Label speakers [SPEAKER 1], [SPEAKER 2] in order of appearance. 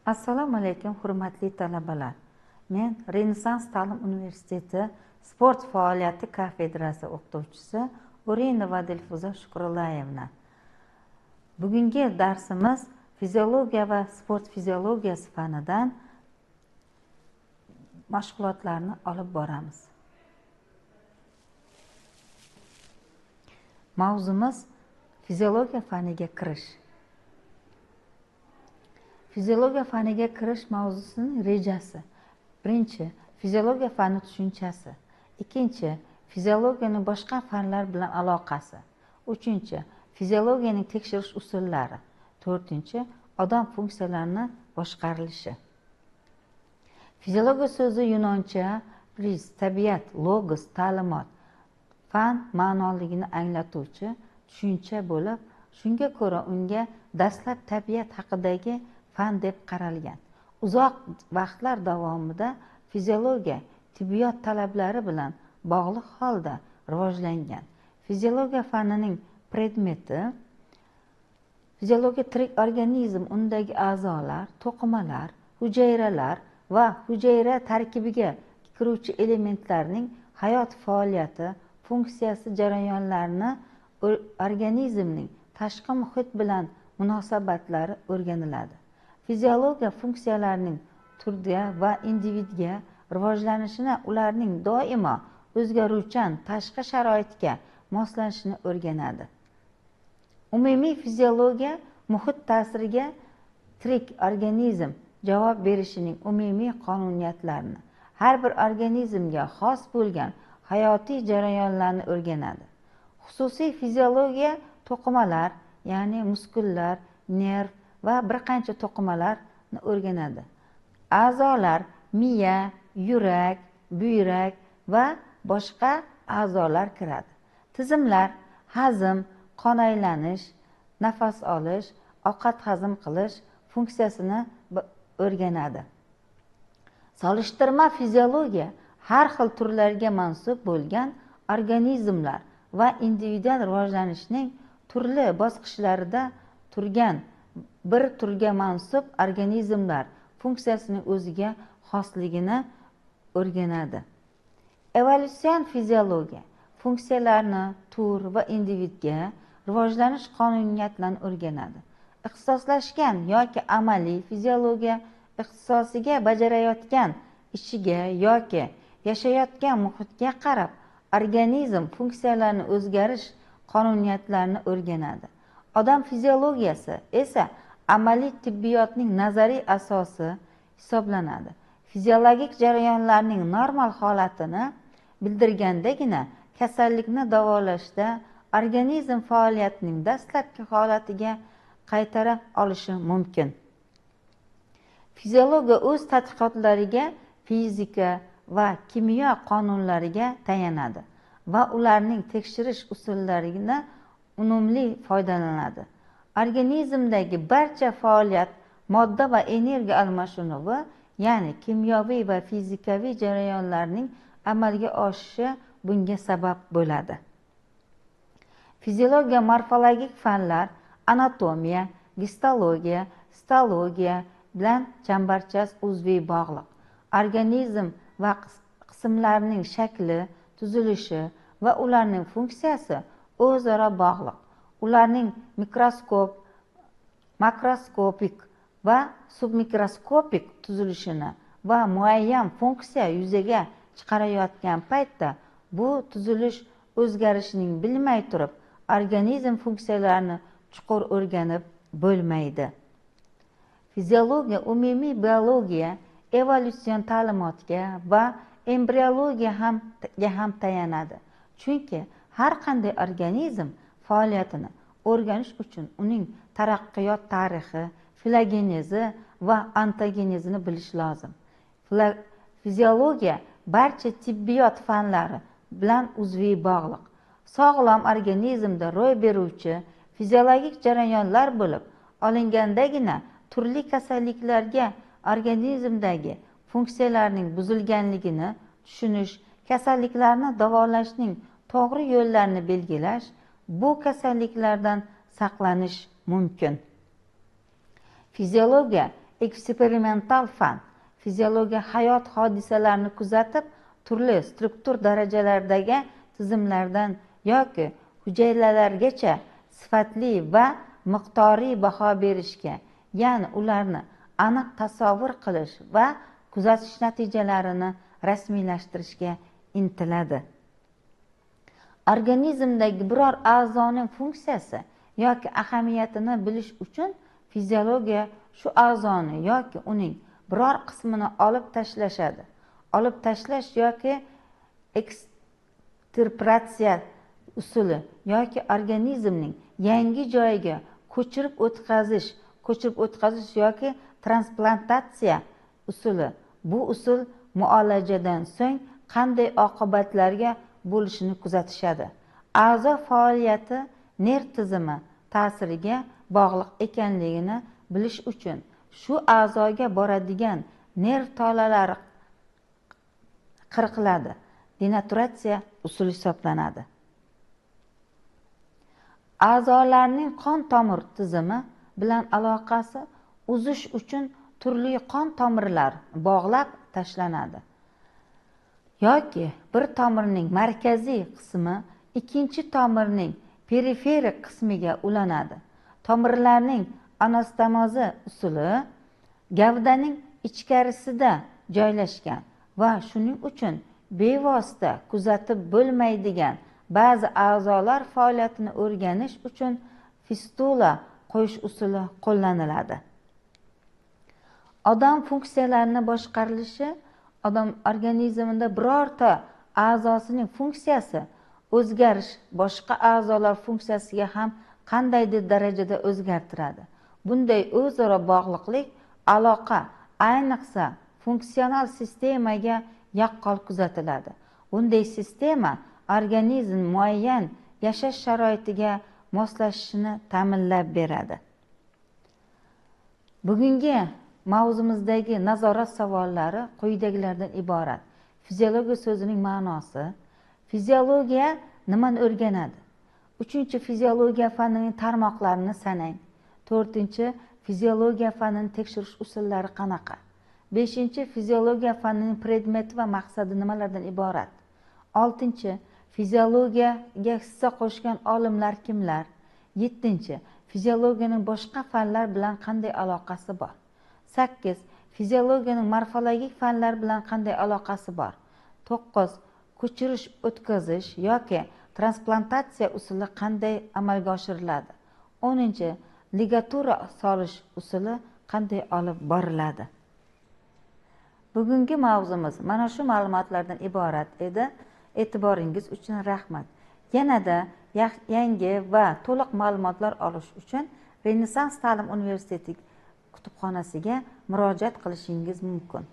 [SPEAKER 1] Assalomu alaykum, hurmatli talabalar. Men Renessans ta'lim universiteti sport faoliyati kafedrasi o'qituvchisi Urinova Dilfuza Shukrullayevna. Bugungi darsimiz fiziologiya va sport fiziologiyasi fanidan mashg'ulotlarni olib boramiz. Mavzumiz fiziologiya faniga kirish. Fiziologiya faniga kirish mavzusining rejasi. Birinchi, fiziologiya fani tushunchasi. Ikkinchi, fiziologiyaning boshqa fanlar bilan aloqasi. Uchinchi, fiziologiyaning tekshirish usullari. To'rtinchi, odam funksiyalarini boshqarilishi. Fiziologiya so'zi yunoncha pris, tabiat, logos, ta'limot, fan ma'noligini anglatuvchi tushuncha bo'lib, shunga ko'ra unga dastlab tabiat haqidagi fan deb qaralgan. Uzoq vaqtlar davomida fiziologiya tibbiyot talablari bilan bog'liq holda rivojlangan. Fiziologiya fanining predmeti fiziologiya tirik organizm, undagi a'zolar, to'qimalar, hujayralar va hujayra tarkibiga kiruvchi elementlarning hayot faoliyati, funksiyasi jarayonlarini organizmning tashqi muhit bilan munosabatlari o'rganiladi. Fiziologiya funksiyalarining turga va individga rivojlanishini, ularning doimo o'zgaruvchan tashqi sharoitga moslanishini o'rganadi. Umumiy fiziologiya muhit ta'siriga tirik organizm javob berishining umumiy qonuniyatlarini, har bir organizmga xos bo'lgan hayotiy jarayonlarni o'rganadi. Xususiy fiziologiya to'qimalar, ya'ni muskullar, nerv va bir qancha to'qimalarni o'rganadi. A'zolar miya, yurak, buyrak va boshqa a'zolar kiradi. Tizimlar hazm, qon aylanish, nafas olish, ovqat hazm qilish funksiyasini o'rganadi. Solishtirma fiziologiya har xil turlarga mansub bo'lgan organizmlar va individual rivojlanishning turli bosqichlarida turgan bir turga mansub organizmlar funksiyasining o'ziga xosligini o'rganadi. Evolyutsion fiziologiya funksiyalarni tur va individga rivojlanish qonuniyatlarini o'rganadi. Ixtisoslashgan yoki amaliy fiziologiya ixtisosiga bajarayotgan ishiga yoki yashayotgan muhitga qarab organizm funksiyalarini o'zgarish qonuniyatlarini o'rganadi. Odam fiziologiyasi esa amaliy tibbiyotning nazariy asosi hisoblanadi. Fiziologik jarayonlarning normal holatini bildirgandagina kasallikni davolashda organizm faoliyatining dastlabki holatiga qaytara olishi mumkin. Fiziologiya o'z tadqiqotlariga fizika va kimyo qonunlariga tayanadi va ularning tekshirish usullaridan unumli foydalanadi. Organizmdagi barcha faoliyat modda va energiya almashinuvi, ya'ni kimyoviy va fizikaviy jarayonlarning amalga oshishi bunga sabab bo'ladi. Fiziologiya morfologik fanlar anatomiya, gistologiya, sitologiya bilan chambarchas uzviy bog'liq. Organizm va qismlarining shakli, tuzilishi va ularning funksiyasi o'zaro bog'liq. Ularning mikroskop, makroskopik va submikroskopik tuzilishini va muayyan funksiya yuzaga chiqarayotgan paytda bu tuzilish o'zgarishining bilmay turib organizm funksiyalarini chuqur o'rganib bo'lmaydi. Fiziologiya umumiy biologiya, evolyutsion ta'limotga va embriologiya ham tayanadi. Chunki har qanday organizm faoliyatini o'rganish uchun uning taraqqiyot tarixi, filogenezi va ontogenezini bilish lozim. Fiziologiya barcha tibbiyot fanlari bilan uzviy bog'liq. Sog'lom organizmda ro'y beruvchi fiziologik jarayonlar bo'lib olingandagina turli kasalliklarga organizmdagi funksiyalarning buzilganligini tushunish Kasalliklarni davolashning to'g'ri yo'llarini belgilash, bu kasalliklardan saqlanish mumkin. Fiziologiya eksperimental fan. Fiziologiya hayot hodisalarini kuzatib, turli struktur darajalaridagi tizimlardan yoki hujayralargacha sifatli va miqdoriy baho berishga, ya'ni ularni aniq tasavvur qilish va kuzatish natijalarini rasmiylashtirishga intiladi. Organizmdagi biror a'zoning funksiyasi yoki ahamiyatini bilish uchun fiziologiya shu a'zoni yoki uning biror qismini olib tashlashadi. Olib tashlash yoki ekstirpatsiya usuli yoki organizmning yangi joyiga ko'chirib o'tkazish yoki transplantatsiya usuli. Bu usul muolajadan so'ng qanday oqibatlarga bo'lishini kuzatishadi. A'zo faoliyati nerv tizimi ta'siriga bog'liq ekanligini bilish uchun shu a'zoga boradigan nerv tolalari qirqiladi. Denaturatsiya usuli hisoblanadi. A'zolarning qon tomir tizimi bilan aloqasi uzish uchun turli qon tomirlar bog'lab tashlanadi. Yoki bir tomirning markaziy qismi ikkinchi tomirning periferik qismiga ulanadi. Tomirlarning anastomozi usuli gavdaning ichkarisida joylashgan va shuning uchun bevosita kuzatib bo'lmaydigan ba'zi a'zolar faoliyatini o'rganish uchun fistula qo'yish usuli qo'llaniladi. Odam funksiyalarini boshqarilishi odam organizmida birorta a'zosining funksiyasi o'zgarish boshqa a'zolar funksiyasiga ham qandaydir darajada o'zgartiradi. Bunday o'zaro bog'liqlik aloqa ayniqsa funksional sistemaga yaqqol kuzatiladi. Bunday sistema organizm muayyan yashash sharoitiga moslashishini ta'minlab beradi. Bugungi mavzumizdagi nazorat savollari quyidagilardan iborat. Fiziologiya so'zining ma'nosi, fiziologiya nimani o'rganadi? 3. Fiziologiya fanining tarmoqlarini sanang. 4. Fiziologiya fanini tekshirish usullari qanaqa? 5. Fiziologiya fanining predmeti va maqsadi nimalardan iborat? 6. Fiziologiyaga hissa qo'shgan olimlar kimlar? 7. Fiziologiyaning boshqa fanlar bilan qanday aloqasi bor? 8. Fiziologiyaning morfologik fanlar bilan qanday aloqasi bor? 9. Ko'chirish, o'tkazish yoki transplantatsiya usuli qanday amalga oshiriladi? 10. Ligatura solish usuli qanday olib boriladi? Bugungi mavzumiz mana shu ma'lumotlardan iborat edi. E'tiboringiz uchun rahmat. Yanada yangi va to'liq ma'lumotlar olish uchun Renessans ta'lim universiteti kutubxonasiga murojaat qilishingiz mumkin.